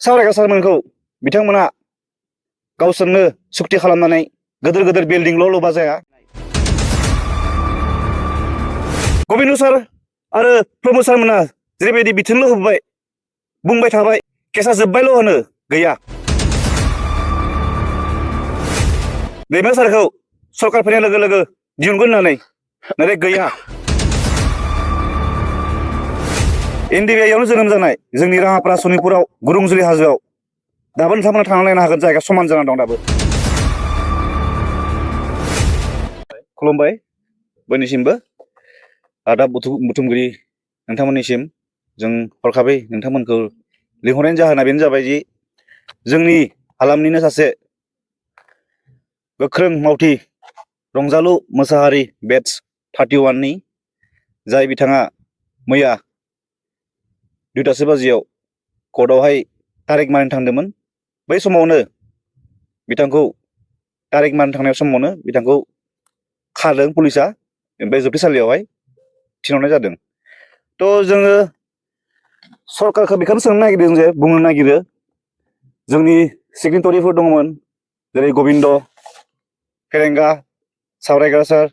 सावरायग्रा सारमोनखौ बिथांमोना गावसोरनो सुक्ति खालामनानै गोदोर गोदोर बिल्डिंल' लुबा जाया। गबिन्द सार आरो प्रमद सारमोना जेरैबायदि बिथोनल' होबाय बुंबाय थाबाय केसा जोब्बायल' होनो गैया। दैमा सारखौ सरकार फैनाय लोगो लोगो दिहुनगोन होननानै नाथाय गैया। एनडिबिआइआवनो जोनोम जानाय जोंनि राङापारा सनितपुराव गुरुंजुलि हाजोआव दाबो नोंथांमोना थांनानै नायनो हागोन, जायगा समान जाना दं दाबो। खुलुमबाय बयनिसिमबो। आदाब बुथुमगिरि नोंथांमोननिसिम जों हरखाबै नोंथांमोनखौ लिंहरनायनि जाहोना बेनो जाबाय जि जोंनि हालामनिनो सासे गोख्रों मावथि रंजालु मोसाहारि बेट्स 31 नि जाय बिथाङा मैया 2:00 बाजियाव कर्टआवहाय तारिख मानिनो थांदोंमोन। बै समावनो बिथांखौ तारिख मानिनो थांनाय समावनो बिथांखौ खादों पुलिसा, ओमफ्राय जोबथेसालियावहाय थिनहरनाय जादों। थ' जोङो सरकारखौ बेखौनो सोंनो नागिरदों जे बुंनो नागिरो जोंनि सिगनेटरिफोर दंमोन जेरै गबिन्द, फेरेंगा, सावरायग्रा सार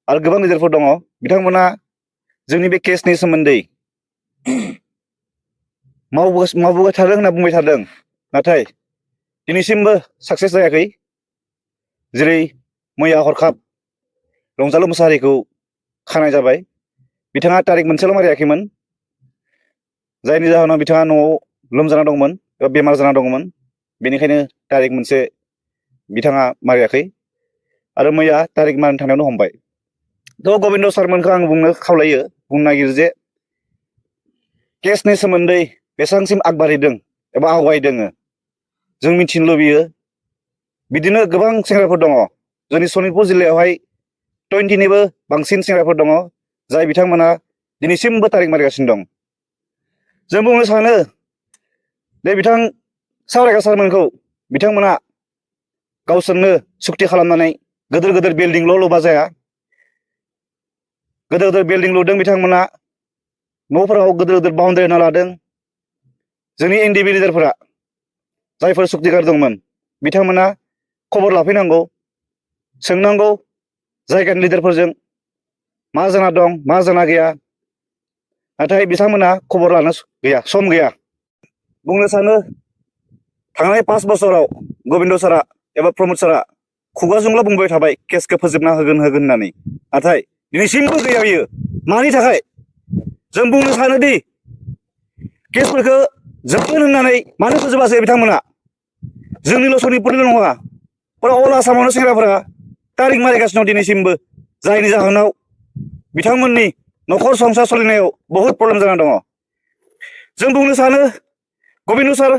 आरो गोबां लिडारफोर दङ। बिथांमोना जोंनि बे केसनि सोमोन्दै मावबोबाय थादों होनना बुंबाय थादों, नाथाय दिनैसिमबो साक्सेस जायाखै। जेरै मैया हरखाब रंजालु मोसाहारिखौ खानाय जाबाय। बिथाङा तारिख मोनसेल' मारियाखैमोन, जायनि जाहोनाव बिथाङा न'आव लोमजाना दंमोन एबा बेमार जाना दंमोन, बेनिखायनो तारिख मोनसे बिथाङा मारियाखै आरो मैया तारिख मारिनो थांनायावनो हमबाय। थ' गबिन्द सारमोनखौ आं बुंनो खावलायो, बुंनो नागिरो जे केसनि सोमोन्दै बेसेबांसिम आगबारिदों एबा आवगायदों जों मिथिनो लुबैयो। बिदिनो गोबां सेंग्राफोर दङ जोंनि सनितपुर जिल्लायावहाय 20निबो बांसिन सेंग्राफोर दङ जाय बिथांमोना दिनैसिमबो तारिख मारिगासिनो दं। जों बुंनो सानो बे बिथां सावरायग्रा सारमोनखौ बिथांमोना गावसोरनो सुक्ति खालामनानै गोदोर गोदोर बिल्डिंल' लुबा जाया। गोदोर गोदोर बिल्डिं लुदों बिथांमोना, न'फोराव गोदोर गोदोर बाउन्डारि होना लादों। जोंनि एनडिबि लिडारफोरा जायफोर सुक्तिगार दंमोन बिथांमोना खबर लाफैनांगौ, सोंनांगौ जायगानि लिडारफोरजों मा जाना दं मा जाना गैया, नाथाय बिथांमोना खबर लानो गैया, सम गैया। बुंनो सानो थांनाय 5 बोसोराव गबिन्द सारा एबा प्रमद सारा खुगाजोंल' बुंबाय थाबाय केसखौ फोजोबना होगोन होननानै, नाथाय दिनैसिमबो गैया बियो। मानि थाखाय जों बुंनो सानोदि केसफोरखौ जोबगोन होननानै मानो फोजोबासै बिथांमोना? जोंनिल' सनितपुरनिल' नङा, अल आसामावनो सेंग्राफोरा तारिख मारिगासिनो दं दिनैसिमबो, जायनि जाहोनाव बिथांमोननि न'खर संसार सोलिनायाव बहुद प्रब्लेम जाना दङ। जों बुंनो सानो गबिन्द सार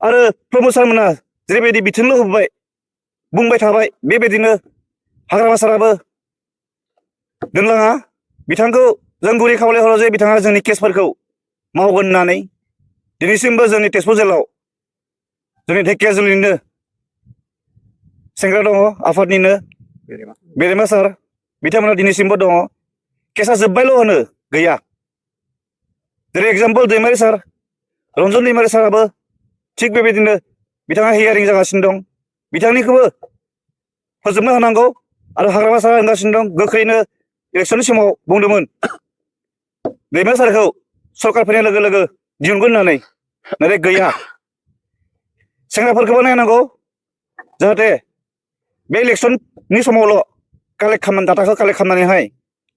आरो प्रमद सारमोना जेरैबायदि बिथोनल' होबाय बुंबाय थाबाय, बेबायदिनो हाग्रामा साराबो दोनलाङा। बिथांखौ जों गुरै खावलायहरो जे बिथाङा जोंनि केसफोरखौ मावगोन होननानै। दिनैसिमबो जोंनि तेजपुर जिल्लायाव जोंनि ढेकियाजुलिनिनो सेंग्रा दङ, आफादनिनो बेरेमा सार, बिथांमोना दिनैसिमबो दङ। केसा जोब्बायल' होनो गैया। जेरै एग्जाम्पल दैमारि सार, रन्जन दैमारि साराबो थिग बेबायदिनो बिथाङा हियारिं जागासिनो दं, बिथांनिखौबो फोजोबनो होनांगौ। आरो हाग्रामा सारा होनगासिनो दं गोख्रैनो इलेक्सननि समाव बुंदोंमोन दैमारि सारखौ सरकार फैनाय लोगो लोगो दिहुनगोन होननानै, नाथाय गैया। सेंग्राफोरखौबो नायनांगौ जाहाथे बे इलेक्सननि समावल' डाटाखौ कालेक्ट खालामनानैहाय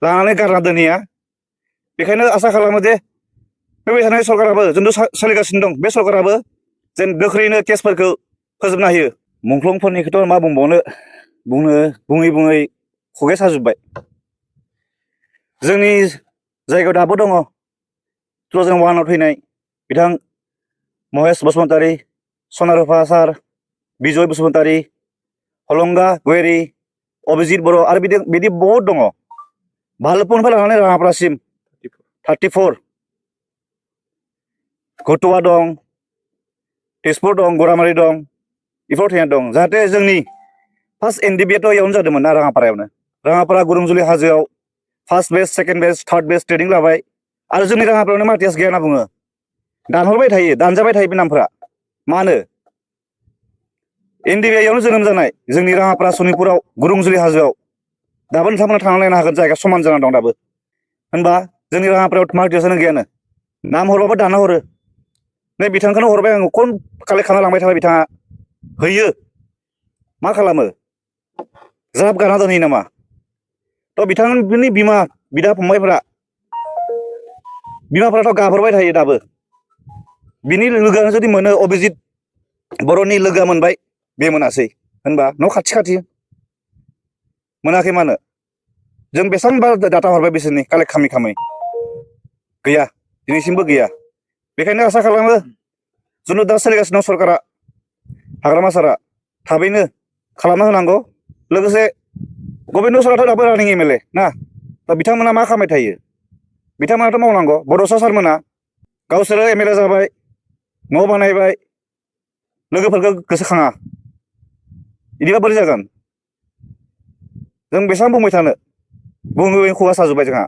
लानानै गारना दोनहैया। बेखायनो आसा खालामो जे फैबाय थानाय सरकाराबो जोंथ' सोलिगासिनो दं, बे सरकाराबो जेन गोख्रैनो केसफोरखौ फोजोबना होयो। मुंख्लंफोरनिखौथ' मा बुंबावनो, बुङै बुङै खुगाया साजोब्बाय। जोंनि जायगायाव दाबो दङ 2001आव थैनाय बिथां महेश बसुमतारी, सनारुफा सार, बिजय बसुमतारी, हलंगा गयारी, अभिजित बर' आरो बिदि बहुद दङ। भालुकपुंनिफ्राय लानानै राङापारासिम 34, घटुवा दं, तेजपुर दं, गरामारि दं, बेफोराव थैनाय दं। जाहाथे जोंनि फार्स्ट एनडिबिआथ' इयावनो जादोंमोन ना, राङापारायावनो। राङापारा गुरुंजुलि हाजोआव first batch, second batch, third batch training लाबाय। आरो जोंनि राङापारायावनो मार्टियास गैया होनना बुङो। दानहरबाय थायो दानजाबाय थायो बे नामफोरा मानो NDBआइयावनो जोनोम जानाय जोंनि राङापारा सनितपुराव गुरुंजुलि हाजोआव दाबो नोंथांमोना थांनानै नायनो हागोन जायगा समान जाना दं दाबो होनबा जोंनि राङापारायाव मार्टियावसो गैयानो नाम हरबाबो दानना हरो नै बिथांखौनो हरबाय आङो खन कालेक्ट खालामना लांबाय थाबाय बिथाङा होयो मा खालामो ज्राब गारना दोनहैयो नामा थ' बिथांनि बिमा बिदा फंबायफोरा बिमाफोराथ' गाबहरबाय थायो दाबो बिनि लोगोआनो जुदि मोनो अभिजित बर'नि लोगोआ मोनबाय बे मोनासै होनबा न' खाथि खाथि मोनाखै मानो जों बेसेबांबा डाटा हरबाय बिसोरनि कालेक्ट खामै खामै गैया दिनैसिमबो गैया बेखायनो आसा खालामो जोंनो दा सोलिगासिनो सरकारा हाग्रामा सारा थाबैनो खालामना होनांगौ लोगोसे गबिन्द साराथ' दाबो रानिं MLA ना दा बिथांमोना मा खालामबाय थायो बिथांमोनाथ' मावनांगौ बड'सा सारमोना गावसोरो MLA जाबाय न' बानायबाय लोगोफोरखौ गोसोखाङा बिदिबा बोरै जागोन जों बेसेबां बुंबाय थानो बुङो खुगा साजोब्बाय जोंहा